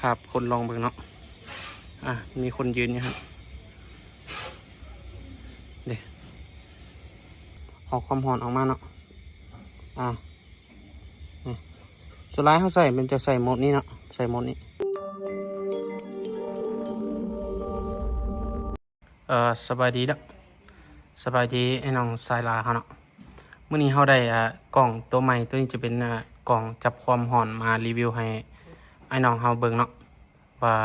ພາບຄົນລອງເບິ່ງເນາະ. ອ່າ ມີຄົນຢືນຢູ່ຫັ້ນເດ້ ອອກຄວາມຮ້ອນອອກມາເນາະ. ອ່າ ນີ້ ສ່ວນຫຼາຍເຮົາໃຊ້ແມ່ນຈະໃຊ້ໂໝດນີ້ເນາະ ໃຊ້ໂໝດນີ້. ເອີ ສະບາຍດີເນາະ ສະບາຍດີອ້າຍນ້ອງສາຍລາເຮົາເນາະ. ມື້ນີ້ເຮົາໄດ້ ອ່າ ກ້ອງໂຕໃໝ່ ໂຕນີ້ຈະເປັນ ອ່າ ກ້ອງຈັບຄວາມຮ້ອນມາຣີວິວໃຫ້ອ້າຍນ້ອງເຮົາເບິ່ງເນາະ ວ່າ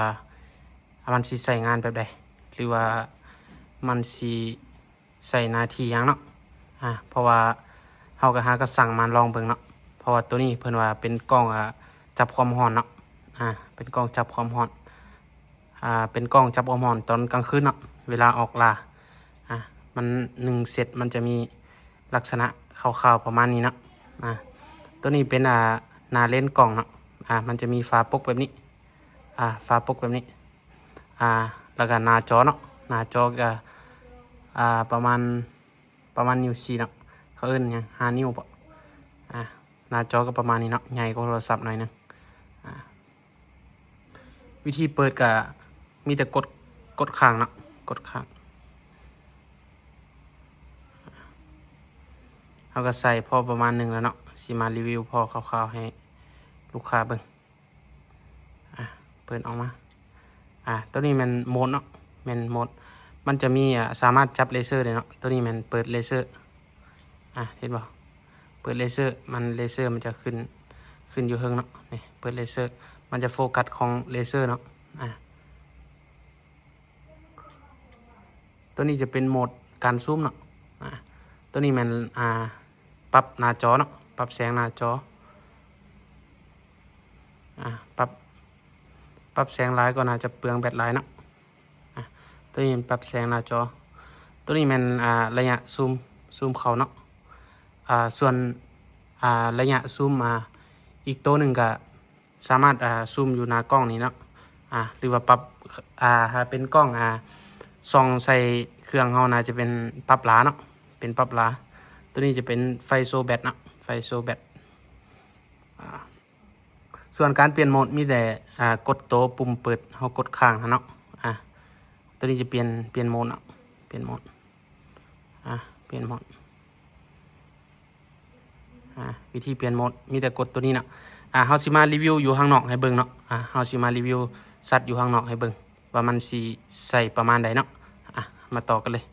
ມັນຊິໃຊ້ງານແບບໃດ ຫຼືວ່າມັນຊິໃຊ້ໜ້າທີ່ຫຍັງເນາະ. ອ່າ ເພາະວ່າເຮົາກໍຫາກໍສັ່ງມາລອງເບິ່ງເນາະ ເພາະວ່າໂຕນີ້ເພິ່ນວ່າເປັນກ້ອງ ອ່າ ຈັບຄວາມຮ້ອນເນາະ. ອ່າ ເປັນກ້ອງຈັບຄວາມຮ້ອນ ອ່າ ເປັນກ້ອງຈັບຄວາມຮ້ອນຕອນກາງຄືນເນາະ ເວລາອອກລ່າ. ອ່າ ມັນ ໜຶ່ງເຊັດມັນຈະມີລັກສະນະຄ່າວໆປະມານນີ້ເນາະ. ອ່າ ໂຕນີ້ເປັນ ອ່າ ໜ້າເລນກ້ອງເນາະ. ອ່າ ມັນຈະມີຝາປົກແບບນີ້ ອ່າ ຝາປົກແບບນີ້ ອ່າ ແລ້ວກໍໜ້າຈໍເນາະ ໜ້າຈໍກໍ ອ່າ ປະມານ ປະມານນິ້ວຊີ້ເນາະ ເຂົາເອີ້ນຫຍັງ ຫ້ານິ້ວບໍ. ອ່າ ໜ້າຈໍກໍປະມານນີ້ເນາະ ໃຫຍ່ກວ່າໂທລະສັບໜ້ອຍໜຶ່ງ. ອ່າ ວິທີເປີດກໍມີແຕ່ກົດ ກົດຄ້າງເນາະ ກົດຄ້າງ. ເຮົາກໍໃສ່ພໍປະມານໜຶ່ງແລ້ວເນາະ ຊິມາຣີວິວພໍຄ່າວໆໃຫ້ລູກຄ້າເບິ່ງ. ອ່າ ເປີດອອກມາ. ອ່າ ໂຕນີ້ແມ່ນໂໝດເນາະ ແມ່ນໂໝດ ມັນຈະມີ ອ່າ ສາມາດຈັບເລເຊີໄດ້ເນາະ. ໂຕນີ້ແມ່ນເປີດເລເຊີ ອ່າ ເຫັນບໍ່ ເປີດເລເຊີ ມັນ ເລເຊີມັນຈະຂຶ້ນ ຂຶ້ນຢູ່ເທິງເນາະ. ນີ້ເປີດເລເຊີ ມັນຈະໂຟກັສຂອງເລເຊີເນາະ. ອ່າ ໂຕນີ້ຈະເປັນໂໝດການຊູມເນາະ. ອ່າ ໂຕນີ້ແມ່ນ ອ່າ ປັບໜ້າຈໍເນາະ ປັບແສງໜ້າຈໍ. ອ່າ ປັບ ປັບແສງຫຼາຍກໍໜ້າຈະເປືອງແບັດຫຼາຍເນາະ. ອ່າ ໂຕນີ້ປັບແສງໜ້າຈໍ. ໂຕນີ້ແມ່ນ ອ່າ ໄລຍະຊູມ ຊູມເຂົ້າເນາະ. ອ່າ ສ່ວນ ອ່າ ໄລຍະຊູມ ອ່າ ອີກໂຕໜຶ່ງກະ ສາມາດ ອ່າ ຊູມຢູ່ໜ້າກ້ອງນີ້ເນາະ. ອ່າ ຫຼືວ່າປັບ ອ່າ ຖ້າເປັນກ້ອງ ອ່າ ສ່ອງໃສ່ເຄື່ອງເຮົາ ໜ້າຈະເປັນປັບຫຼາເນາະ ເປັນປັບຫຼາ. ໂຕນີ້ຈະເປັນໄຟໂຊແບັດເນາະ ໄຟໂຊແບັດ. ອ່າ ສ່ວນການປ່ຽນໂໝດມີແຕ່ ອ່າ ກົດໂຕປຸ່ມເປີດ ເຮົາກົດຄ້າງຫັ້ນເນາະ. ອ່າ ໂຕນີ້ຈະປ່ຽນ ປ່ຽນໂໝດເນາະ ປ່ຽນໂໝດ. ອ່າ ປ່ຽນໂໝດ. ອ່າ ວິທີປ່ຽນໂໝດມີແຕ່ກົດໂຕນີ້ເນາະ. ອ່າ ເຮົາຊິມາຣີວິວຢູ່ຂ້າງນອກໃຫ້ເບິ່ງເນາະ. ອ່າ ເຮົາຊິມາຣີວິວສັດຢູ່ຂ້າງນອກໃຫ້ເບິ່ງ ວ່າມັນຊິໃຊ້ປະມານໃດເນາະ. ອ່າ ມາຕໍ່ກັນເລີຍ.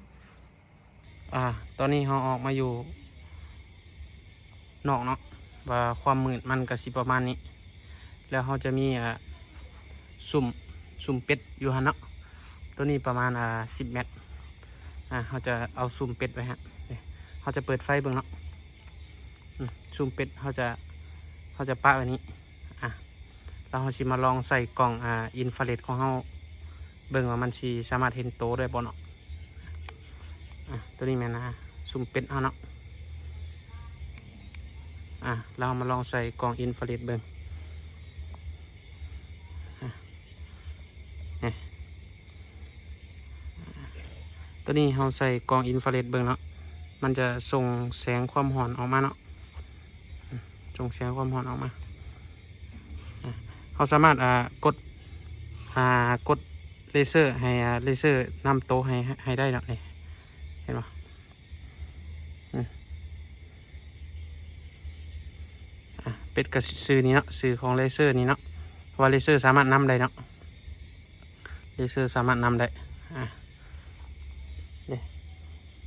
ອ່າ ຕອນນີ້ເຮົາອອກມາຢູ່ນອກເນາະ ວ່າຄວາມມືດມັນກໍຊິປະມານນີ້. ແລ້ວເຮົາຈະມີ ອ່າ ຊຸມ ຊຸມເປັດຢູ່ຫັ້ນເນາະ. ໂຕນີ້ປະມານ ອ່າ ສິບແມັດ. ອ່າ ເຮົາຈະເອົາຊຸມເປັດໄວ້ຫັ້ນ. ເຮົາຈະເປີດໄຟເບິ່ງເນາະ. ອືມ ຊຸມເປັດເຮົາຈະ ເຮົາຈະປະໄວ້ນີ້. ອ່າ ແລ້ວເຮົາຊິມາລອງໃສ່ກ້ອງ ອ່າ ອິນຟາເຣັດຂອງເຮົາ ເບິ່ງວ່າມັນຊິສາມາດເຫັນໂຕໄດ້ບໍ່ເນາະ. ອ່າ ໂຕນີ້ແມ່ນ ອ່າ ຊຸມເປັດເຮົາເນາະ. ອ່າ ແລ້ວເຮົາມາລອງໃສ່ກ້ອງອິນຟາເຣັດເບິ່ງ. ອ່າ ນີ້ ໂຕນີ້ເຮົາໃສ່ກ້ອງອິນຟາເຣັດເບິ່ງເນາະ ມັນຈະສົ່ງແສງຄວາມຮ້ອນອອກມາເນາະ. ສົ່ງແສງຄວາມຮ້ອນອອກມາ. ອ່າ ເຮົາສາມາດ ອ່າ ກົດ ອ່າ ກົດເລເຊີໃຫ້ ອ່າ ເລເຊີນຳໂຕໃຫ້ ໃຫ້ໄດ້ເນາະ. ນີ້ ເຫັນບໍ່? ອືມ ອ່າ ເປັດກໍຊື່ນີ້ເນາະ ຊື່ຂອງເລເຊີນີ້ເນາະ ເພາະວ່າເລເຊີສາມາດນຳໄດ້ເນາະ. ເລເຊີສາມາດນຳໄດ້. ອ່າ ເດ້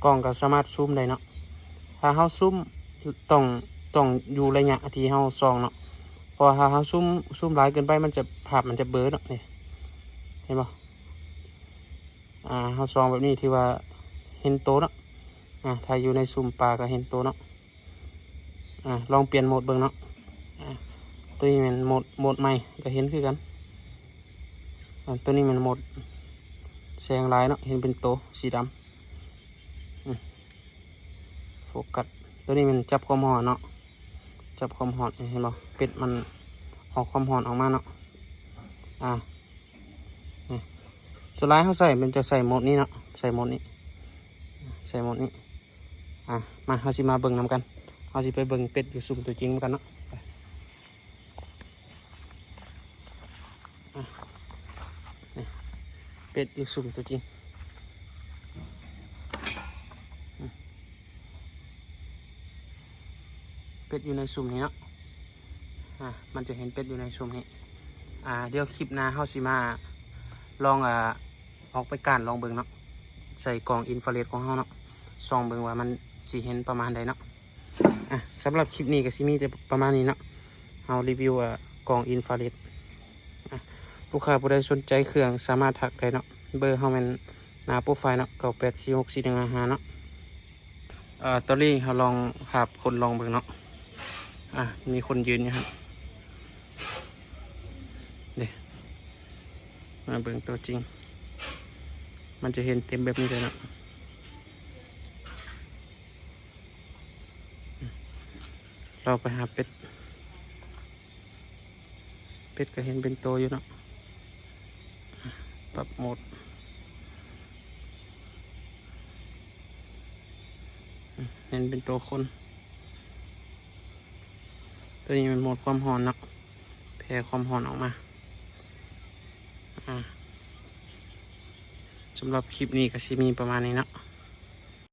ກ້ອງກໍສາມາດຊູມໄດ້ເນາະ. ຖ້າເຮົາຊູມ ຕ້ອງ ຕ້ອງຢູ່ໄລຍະທີ່ເຮົາສ່ອງເນາະ ເພາະວ່າຖ້າເຮົາຊູມ ຊູມຫຼາຍເກີນໄປ ມັນຈະ ພາບມັນຈະເບີເນາະ. ນີ້ ເຫັນບໍ່? ອ່າ ເຮົາສ່ອງແບບນີ້ຖືວ່າເຫັນໂຕເນາະ. ອ່າ ຖ້າຢູ່ໃນຊຸມປ່າກໍເຫັນໂຕເນາະ. ອ່າ ລອງປ່ຽນໂໝດເບິ່ງເນາະ. ອ່າ ໂຕນີ້ແມ່ນໂໝດ ໂໝດໃໝ່ ກໍເຫັນຄືກັນ. ອ່າ ໂຕນີ້ແມ່ນໂໝດແສງຫຼາຍເນາະ ເຫັນເປັນໂຕສີດຳ. ອືມ ໂຟກັດ ໂຕນີ້ແມ່ນຈັບຄວາມຮ້ອນເນາະ ຈັບຄວາມຮ້ອນ ເຫັນບໍ່? ເປັດມັນອອກຄວາມຮ້ອນອອກມາເນາະ. ອ່າ ນີ້ ສ່ວນຫຼາຍເຮົາໃຊ້ ມັນຈະໃຊ້ໂໝດນີ້ເນາະ ໃຊ້ໂໝດນີ້ ໃຊ້ໂໝດນີ້. ອ່າ ມາ ເຮົາຊິມາເບິ່ງນຳກັນ ເຮົາຊິໄປເບິ່ງເປັດຢູ່ຊຸມຕົວຈິງນຳກັນເນາະ. ໄປ ອ່າ ນີ້ ເປັດຢູ່ຊຸມຕົວຈິງ. ເປັດຢູ່ໃນຊຸມນີ້ເນາະ. ອາ ມັນຈະເຫັນເປັດຢູ່ໃນຊຸມນີ້. ອາ ດຽວຄລິບໜ້າເຮົາຊິມາລອງ ອາ ອອກໄປການລອງເບິ່ງເນາະ ໃສ່ກ້ອງອິນຟາເຣດຂອງເຮົາເນາະ ສ່ອງເບິ່ງວ່າມັນຊິເຫັນປະມານໃດເນາະ. ອາ ສຳລັບຄລິບນີ້ກໍຊິມີແຕ່ປະມານນີ້ເນາະ ເຮົາຣີວິວ ອາ ກ້ອງອິນຟາເຣດ. ອາ ລູກຄ້າຜູ້ໃດສົນໃຈເຄື່ອງສາມາດທັກໄດ້ເນາະ ເບີເຮົາແມ່ນໜ້າໂປຣໄຟເນາະ ເກົ້າແປດສີ່ຫົກສີ່ໜຶ່ງຫ້າຫ້າເນາະ. ເອີ ຕອນນີ້ເຮົາລອງຫາບຄົນລອງເບິ່ງເນາະ. ອາ ມີຄົນຢືນຢູ່ຫັ້ນເດ້ ມາເບິ່ງຕົວຈິງ ມັນຈະເຫັນເຕັມແບບນີ້ເລີຍເນາະ. ລອງໄປຫາເປັດ. ເປັດກໍເຫັນເປັນໂຕຢູ່ເນາະ. ປັບໂໝດ ເຫັນເປັນໂຕຄົນ. ຕົວນີ້ແມ່ນໂໝດຄວາມຮ້ອນເນາະ ແຜ່ຄວາມຮ້ອນອອກມາ. ອາ ສຳລັບຄລິບນີ້ກໍຊິມີປະມານນີ້ເນາະ.